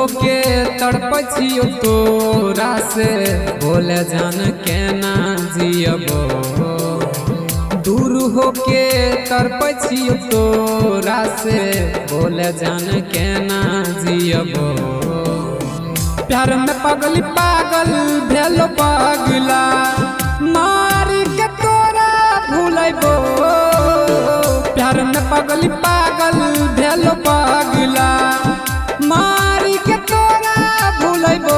होके तड़पै छियौ तोरा से, बोले जान केना जियबो। दूर होके तड़पै छियौ तोरा से, बोले जान केना जियबो। प्यार में पगली पागल भेलो पगला, मारी के तोरा भूलैबो। प्यार में पगली पागल भेलो पगला, मारी के तोरा भूलैबो।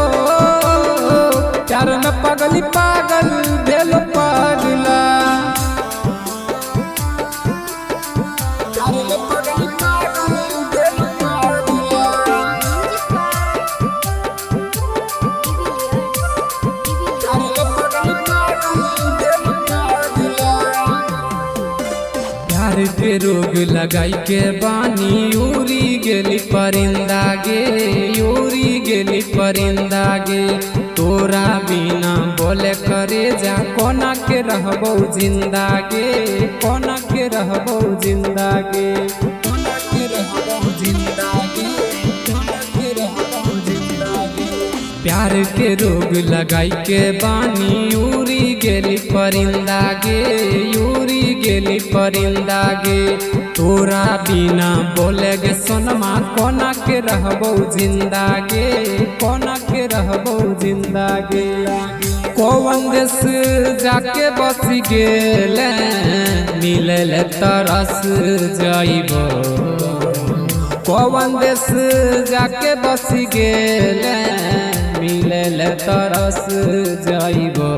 प्यार में पगली पागल भेलो पगला। प्यार में पगली पागल भेलो पगला। प्यार में पगली पागल भेलो पगला। प्यार के रोग लगाई के बानी उड़ी गेली परिंदा गे, उड़ी गेली परिंदा गे। तोरा बिना बोले करे जा कोना के रहबो जिंदा गे, कोना के रहबो जिंदा गे, कोना के रहबो जिंदा गे, कोना के रहबो जिंदा गे। प्यार के रोग लगाई के बानी उड़ी गेली परिंदा गे, उड़ी गेली परिंदा गे। तोरा बिना बोले गे सोनमा कोना के रहबो जिंदा गे, कोना के रहबो जिंदा गे। कौन देश जाके बस गेले, मिले तरस जाइबो। कौन देश जाके बस गेले, मिले तरस जाइबो।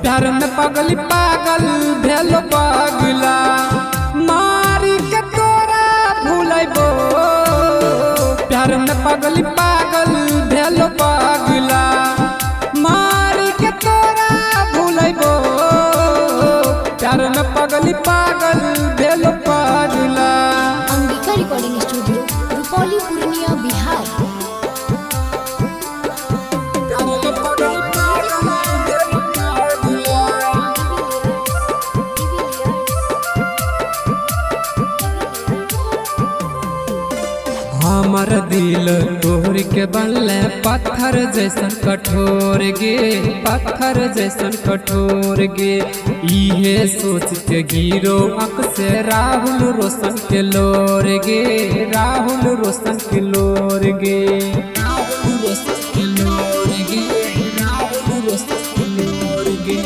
प्यार में पगली पागल भेलो पगला, मारी के तोरा भूलैबो। प्यार में पगली पागल भेलो पगला, मारी के तोरा भूलैबो। प्यार में पगली पागल भेलो पगला। Angika recording studio, Rupauli, Purnia, Bihar. प्यार में पगली पागल भेलो पगला। हमर दिल तोहर के बनले पत्थर जैसन कठोर गे, पत्थर जैसन कठोर गे। इहे सोच के गिरो अंक से राहुल रोशन के लोर गे, राहुल रोशन के लोर गे, राहुल रोशन के लोर गे, राहुल रोशन के लोर गे।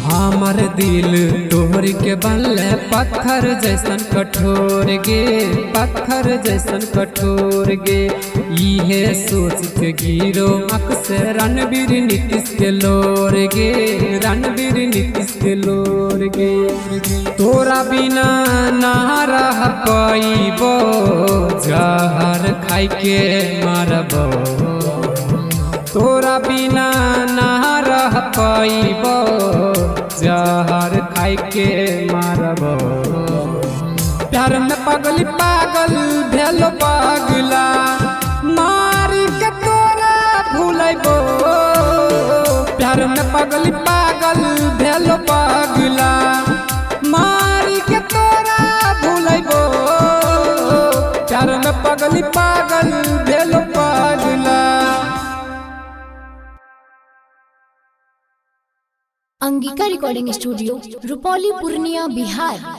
हमर दिल तोहर के बनले पत्थर जैसन कठोर गे, पत्थर जैसन कठोर गे। इहे सोच के गिरो अंक से रणवीर नीतीश के लोर गे, रणवीर नीतीश के लोर गे। तोरा बिना ना रह पैबो, जहर खाई के मरबो। तोरा बिना ना रह पैबो, जहर खाई के मारबो। प्यार में पगली पागल भेलो पगला, मारी के तोरा भूलैबो। प्यार में पगली पागल भेलो पगला, मारी के तोरा भूलैबो। प्यार में पगली पागल भेलो पगला। Angika recording studio, Rupauli, Purnia, Bihar.